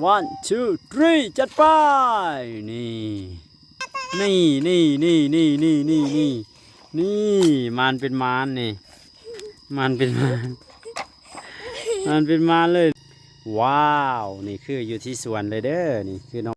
One two three ຈັດໄປ. ນີ້ ນີ້ ນີ້ ນີ້ ນີ້ ນີ້ ນີ້ ນີ້ ນີ້ ມານເປັນມານນີ້ ມານເປັນມານ ມານເປັນມານເລີຍ. ວ້າວ ນີ້ຄືຢູ່ທີ່ສວນເລີຍເດີ ນີ້ຄືນ້ອງ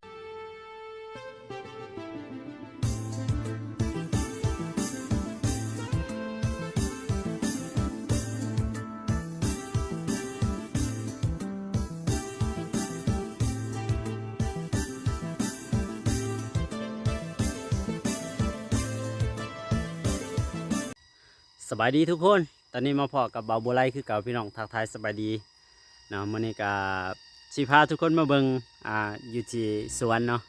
ສະບາຍດີທຸກຄົນ ຕອນນີ້ມາພໍ້ກັບບ່າວບົວໄລຄືເກົ່າ ພີ່ນ້ອງ ທັກທາຍສະບາຍດີເນາະ. ມື້ນີ້ກະຊິພາທຸກຄົນມາເບິ່ງ ອ່າ ຢູ່ທີ່ສວນເນາະ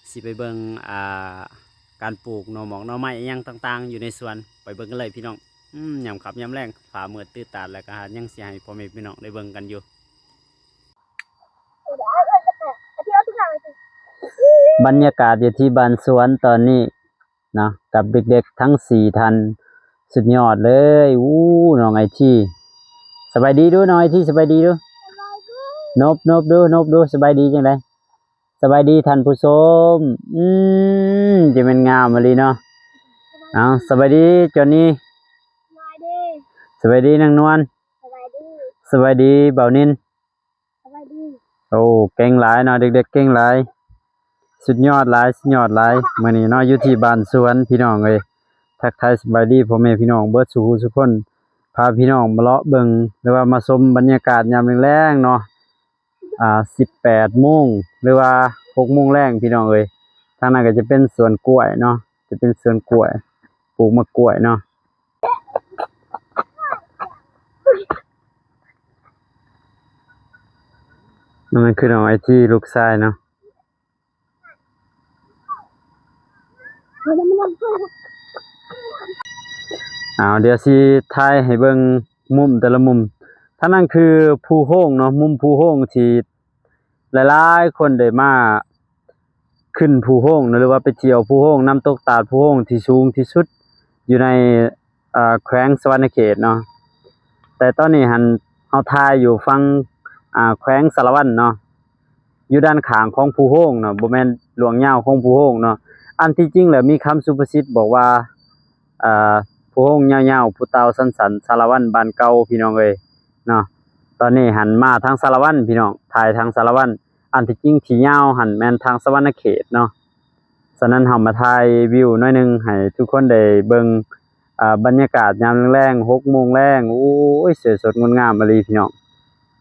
ຊິໄປເບິ່ງ ອ່າ ການປູກໜໍ່ໝອກໜໍ່ໄມ້ອີ່ຫຍັງຕ່າງໆ ຢູ່ໃນສວນ ໄປເບິ່ງກັນເລີຍພີ່ນ້ອງ. ອືມ ຍາມຄ່ຳຍາມແລງ ຟ້າມືດຕື້ຕາດ ແລ້ວກະຍັງຊິໃຫ້ພໍ່ແມ່ພີ່ນ້ອງໄດ້ເບິ່ງກັນຢູ່. ບັນຍາກາດຢູ່ທີ່ບ້ານສວນຕອນນີ້ເນາະ ກັບເດັກໆທັງສີ່ທ່ານ ສຸດຍອດເລີຍ. ອູ້ ນ້ອງໄອທີ ສະບາຍດີດູ ນ້ອງໄອທີ ສະບາຍດີດູ ນົບ ນົບດູ ນົບດູ ສະບາຍດີຈັ່ງໃດ? ສະບາຍດີທ່ານຜູ້ຊົມ. ອືມ ຈະແມ່ນງາມອີ່ຫຼີເນາະ. ເອົາ ສະບາຍດີຈອນນີ ສະບາຍດີ ສະບາຍດີນາງນວນ ສະບາຍດີ ສະບາຍດີບ່າວນິນ ສະບາຍດີ. ໂອ້ ເກັ່ງຫຼາຍເນາະ ເດັກໆເກັ່ງຫຼາຍ ສຸດຍອດຫຼາຍ ສຸດຍອດຫຼາຍ. ມື້ນີ້ເນາະ ຢູ່ທີ່ບ້ານສວນ ພີ່ນ້ອງເອີຍ ທັກທາຍສະບາຍດີພໍ່ແມ່ພີ່ນ້ອງເບິດສູ່ຜູ້ສູ່ຄົນ ພາພີ່ນ້ອງມາເລາະເບິ່ງ ຫຼືວ່າມາຊົມບັນຍາກາດຍາມແລງໆເນາະ. ອ່າ ສິບແປດໂມງ ຫຼືວ່າຫົກໂມງແລງ ພີ່ນ້ອງເອີຍ. ທາງນັ້ນກໍຈະເປັນສວນກ້ວຍເນາະ ຈະເປັນສວນກ້ວຍ ປູກໝາກກ້ວຍເນາະ. ນັ້ນຄືນ້ອງໄອທີ ລູກຊາຍເນາະ. ເອົາ ດຽວຊິຖ່າຍໃຫ້ເບິ່ງມຸມແຕ່ລະມຸມ. ທາງນັ້ນຄືພູໂຮງເນາະ ມຸມພູໂຮງທີ່ຫຼາຍໆຄົນໄດ້ມາຂຶ້ນພູໂຮງເນາະ ຫຼືວ່າໄປທ່ຽວພູໂຮງ ນ້ຳຕົກຕາດພູໂຮງທີ່ສູງທີ່ສຸດຢູ່ໃນ ເອີ ແຂວງສະຫວັນນະເຂດເນາະ. ແຕ່ຕອນນີ້ຫັ້ນເຮົາຖ່າຍຢູ່ຝັ່ງ ອ່າ ແຂວງສາລະວັນເນາະ ຢູ່ດ້ານຂ້າງຂອງພູໂຮງເນາະ ບໍ່ແມ່ນລວງຍາວຂອງພູໂຮງເນາະ. ອັນທີ່ຈິງແລ້ວມີຄຳສຸພາສິດບອກວ່າ ເອີ ພູໂຮງຍາວໆ ພູເຕົ່າສັ້ນໆ ສາລະວັນບ້ານເກົ່າ ພີ່ນ້ອງເອີຍເນາະ. ຕອນນີ້ຫັ້ນມາທາງສາລະວັນ ພີ່ນ້ອງ ຖ່າຍທາງສາລະວັນ. ອັນທີ່ຈິງທີ່ຍາວຫັ້ນແມ່ນທາງສະຫວັນນະເຂດເນາະ. ສະນັ້ນເຮົາມາຖ່າຍວິວໜ້ອຍໜຶ່ງໃຫ້ທຸກຄົນໄດ້ເບິ່ງ ອ່າ ບັນຍາກາດຍາມແລງໆ ຫົກໂມງແລງ. ໂອ້ຍ ສວຍສົດງົດງາມອີ່ຫຼີ ພີ່ນ້ອງ.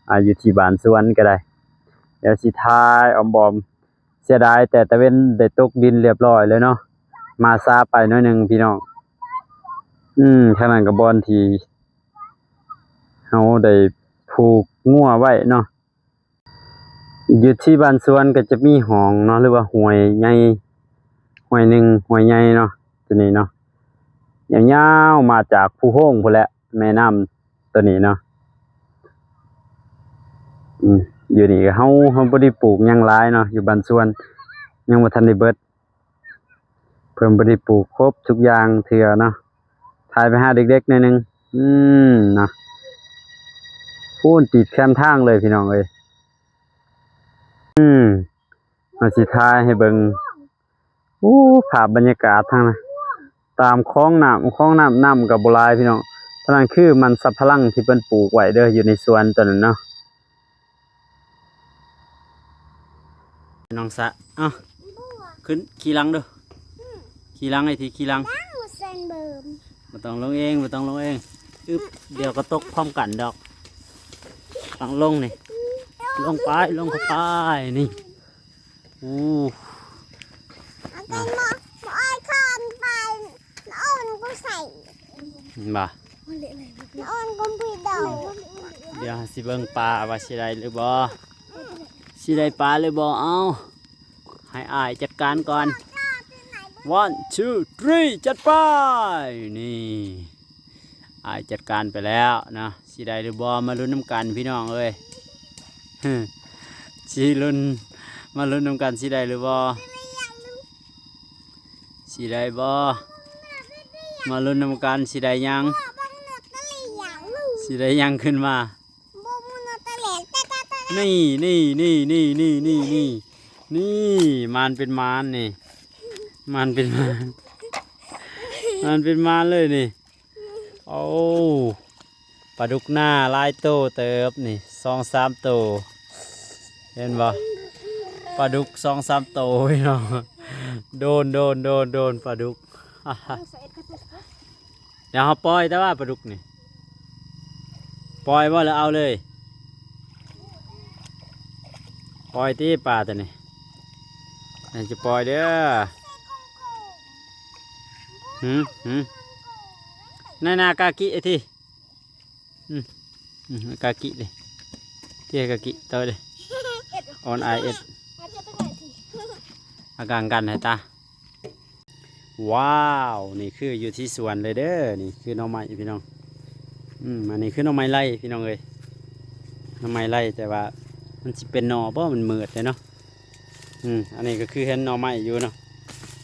ອ່າ ຢູ່ທີ່ບ້ານສວນກໍໄດ້ ດຽວຊິຖ່າຍອ້ອມໆ. ເສຍດາຍແຕ່ຕາເວັນໄດ້ຕົກດິນລຽບຮ້ອຍແລ້ວເນາະ ມາຊ້າໄປໜ້ອຍໜຶ່ງ ພີ່ນ້ອງ. ອືມ ທາງນັ້ນກໍບ່ອນທີ່ເຮົາໄດ້ຜູກງົວໄວ້ເນາະ. ຢູ່ທີ່ບ້ານສວນກໍຈະມີຮ່ອງເນາະ ຫຼືວ່າຫ້ວຍໃຫຍ່ ຫ້ວຍໜຶ່ງ ຫ້ວຍໃຫຍ່ເນາະ ຕົວນີ້ເນາະ ຍາວໆມາຈາກພູໂຮງພຸ້ນແຫຼະ ແມ່ນ້ຳຕົວນີ້ເນາະ. ອືມ ຢູ່ນີ້ກໍເຮົາ ເຮົາບໍ່ໄດ້ປູກຫຍັງຫຼາຍເນາະ ຢູ່ບ້ານສວນ ຍັງບໍ່ທັນໄດ້ເບິດ. ເພິ່ນບໍ່ໄດ້ປູກຄົບທຸກຢ່າງເທື່ອເນາະ. ຖ່າຍໄປຫາເດັກໆໜ້ອຍໜຶ່ງ. ອືມ ເນາະ ພຸ້ນຕິດແຄມທາງເລີຍ ພີ່ນ້ອງເອີຍ. ອືມ ເຮົາຊິຖ່າຍໃຫ້ເບິ່ງ. ໂອ້ ພາບບັນຍາກາດທາງນັ້ນ ຕາມຄອງນ້ຳ ຄອງນ້ຳ ນ້ຳກໍບໍ່ຫຼາຍ ພີ່ນ້ອງ. ທາງນັ້ນຄືມັນສຳປະຫຼັງທີ່ເພິ່ນປູກໄວ້ເດີ ຢູ່ໃນສວນຕົວນັ້ນເນາະ. ນ້ອງສະ ເອົ້າ ຂຶ້ນຂີ່ຫຼັງດູ ອືມ ຂີ່ຫຼັງ ໄອ້ທີ່ຂີ່ຫຼັງ ຫຼັງບໍ່ເຊັນເບິ່ມ ບໍ່ຕ້ອງລົງເອງ ບໍ່ຕ້ອງລົງເອງ ອຶບ ດຽວກໍຕົກພ້ອມກັນດອກ ຫຼັງລົງນີ້ ອືມ ລົງໄປ ລົງເຂົ້າໄປ ນີ້ ອູ້ ເອົາໄປໝໍ ໝໍອ້ອຍຄອນໄປ ອ່ອນບໍ່ໃສ່ ເຫັນບໍ່ ອ່ອນກໍບໍ່ໄດ້ ດຽວເຮົາຊິເບິ່ງປາວ່າຊິໄດ້ຫຼືບໍ່ ຊິໄດ້ປາຫຼືບໍ່ ເອົາ ໃຫ້ອ້າຍຈັດການກ່ອນ One two three ຈັດໄປ ນີ້ ອ້າຍຈັດການໄປແລ້ວເນາະ ຊິໄດ້ຫຼືບໍ່ ມາລຸ້ນນຳກັນ ພີ່ນ້ອງເອີຍ ຊິລຸ້ນ ມາລຸ້ນນຳກັນ ຊິໄດ້ຫຼືບໍ່ ຊິໄດ້ບໍ່ ມາລຸ້ນນຳກັນ ຊິໄດ້ຫຍັງ ຊິໄດ້ຫຍັງຂຶ້ນມາ ນີ້ ນີ້ ນີ້ ນີ້ ນີ້ ນີ້ ນີ້ ນີ້ ມານເປັນມານນີ້ ມານເປັນມານ ມານເປັນມານເລີຍນີ້. ໂອ້ ປາດຸກນາຫຼາຍໂຕເຕີບນີ້ ສອງສາມໂຕ ເຫັນບໍ່? ປາດຸກສອງສາມໂຕພີ່ນ້ອງ ໂດນ ໂດນ ໂດນ ໂດນປາດຸກ. ດຽວເຮົາປ່ອຍແຕ່ວ່າປາດຸກນີ້ ປ່ອຍບໍ່ ຫຼືເອົາເລີຍ? ປ່ອຍຕິປາໂຕນີ້ ໃຫ້ຈະປ່ອຍເດີ. ຫື ຫື ນານາກາກິ ໄອ້ທີ່ ອື ອື ກາກິເດ້ ທີ່ກາກິເຕີເດ້ ອອນອາຍເອັດ ອາກາງກັນໃຫ້ຕາ. ວ້າວ ນີ້ຄືຢູ່ທີ່ສວນເລີຍເດີ ນີ້ຄືໜໍ່ໄມ້ພີ່ນ້ອງ. ອືມ ອັນນີ້ຄືໜໍ່ໄມ້ໄລ່ພີ່ນ້ອງເອີຍ ໜໍ່ໄມ້ໄລ່ ແຕ່ວ່າມັນຊິເປັນໜໍ່ບໍ່ ມັນມືດເດ້ເນາະ. ອືມ ອັນນີ້ກໍຄືເຫັນໜໍ່ໄມ້ຢູ່ເນາະ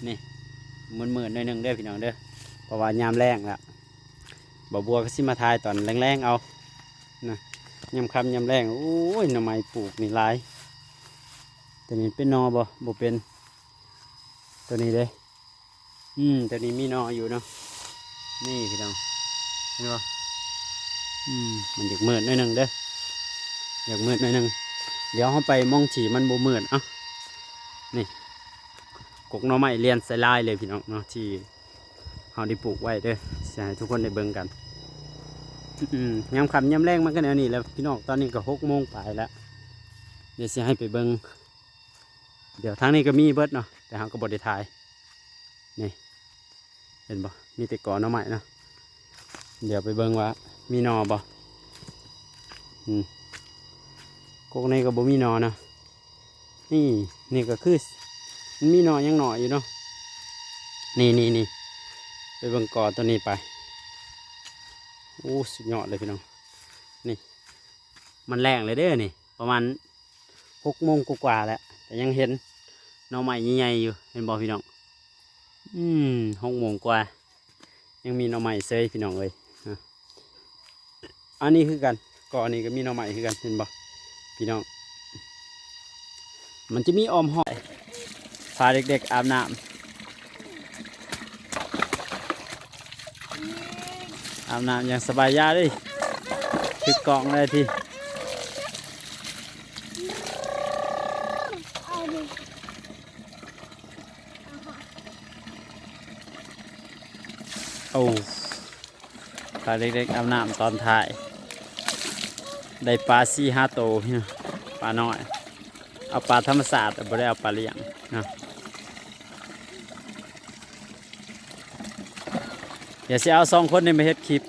ນີ້ມືດໆໜ້ອຍໜຶ່ງເດີພີ່ນ້ອງເດີ ເພາະວ່າຍາມແລ້ງແລ້ວ. ບ່າວບົວກໍຊິມາຖ່າຍຕອນແລງໆເອົານະ ຍາມຄ່ຳຍາມແລງ. ໂອ້ຍ ໜໍ່ໄມ້ປູກນີ້ຫຼາຍ ແຕ່ນີ້ເປັນໜໍ່ບໍ່? ບໍ່ເປັນ. ໂຕນີ້ເດ້ ອືມ ໂຕນີ້ມີໜໍ່ຢູ່ເນາະ ນີ້ພີ່ນ້ອງ ເຫັນບໍ່? ອືມ ມັນຢາກມືດໜ້ອຍໜຶ່ງເດີ ຢາກມືດໜ້ອຍໜຶ່ງ. ດຽວເຮົາໄປໝ່ອງທີ່ມັນບໍ່ມືດ. ເອົ້າ ນີ້ ກົກໜໍ່ໄມ້ລຽນໃສ່ລາຍເລີຍພີ່ນ້ອງເນາະ ທີ່ ເຮົາໄດ້ປູກໄວ້ເດີ ຊິໃຫ້ທຸກຄົນໄດ້ເບິ່ງກັນ. ອືມ ຍາມຄ່ຳຍາມແລງມັນກໍແນວນີ້ແຫຼະພີ່ນ້ອງ. ຕອນນີ້ກໍຫົກໂມງປາຍແລ້ວ ດຽວຊິໃຫ້ໄປເບິ່ງ. ດຽວທາງນີ້ກໍມີເບິດເນາະ ແຕ່ເຮົາກໍບໍ່ໄດ້ຖ່າຍ. ນີ້ ເຫັນບໍ່? ມີແຕ່ກໍໜໍ່ໄມ້ເນາະ. ດຽວໄປເບິ່ງວ່າມີໜໍ່ບໍ່. ອືມ ກົກນີ້ກໍບໍ່ມີໜໍ່ເນາະ. ນີ້ ນີ້ກໍຄື ມັນມີໜໍ່ຍັງໜ້ອຍຢູ່ເນາະ. ນີ້ ນີ້ ນີ້ ໄປເບິ່ງກໍໂຕນີ້ໄປ. ໂອ້ ສຸດຍອດເລີຍພີ່ນ້ອງ. ນີ້ ມັນແລງເລີຍເດ້ນີ້ ປະມານຫົກໂມງກວ່າໆແລ້ວ ແຕ່ຍັງເຫັນໜໍ່ໄມ້ໃຫຍ່ໆຢູ່ ເຫັນບໍ່ພີ່ນ້ອງ? ອືມ ຫົກໂມງກວ່າ ຍັງມີໜໍ່ໄມ້ເຊີຍພີ່ນ້ອງເອີຍ. ອາ ອັນນີ້ຄືກັນ ກໍອັນນີ້ກໍມີໜໍ່ໄມ້ຄືກັນ ເຫັນບໍ່ພີ່ນ້ອງ? ມັນຈະມີອ້ອມຫ້ອຍ ພາເດັກໆອາບນ້ຳ ອາບນ້ຳຢ່າງສະບາຍ. ຢ່າເດ້ ຖືກກ້ອງເລີຍທີ່. ໂອ້ ພາເດັກໆອາບນ້ຳຕອນທ້າຍ ໄດ້ປາສີ່ຫ້າໂຕພີ່ນ້ອງ ປານ້ອຍ. ເອົາປາທຳມະຊາດ ບໍ່ໄດ້ເອົາປາລ້ຽງເນາະ. ດຽວຊິເອົາສອງຄົນນີ້ມາເຮັດຄລິບ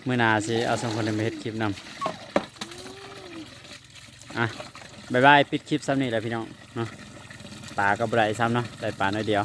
ມື້ໜ້າຊິເອົາສອງຄົນນີ້ມາເຮັດຄລິບນຳ. ອ່ະ ບາຍບາຍ ປິດຄລິບສ່ຳນີ້ແຫຼະພີ່ນ້ອງເນາະ. ປາກໍບໍ່ໄດ້ຊ້ຳເນາະ ໄດ້ປາໜ້ອຍດຽວ.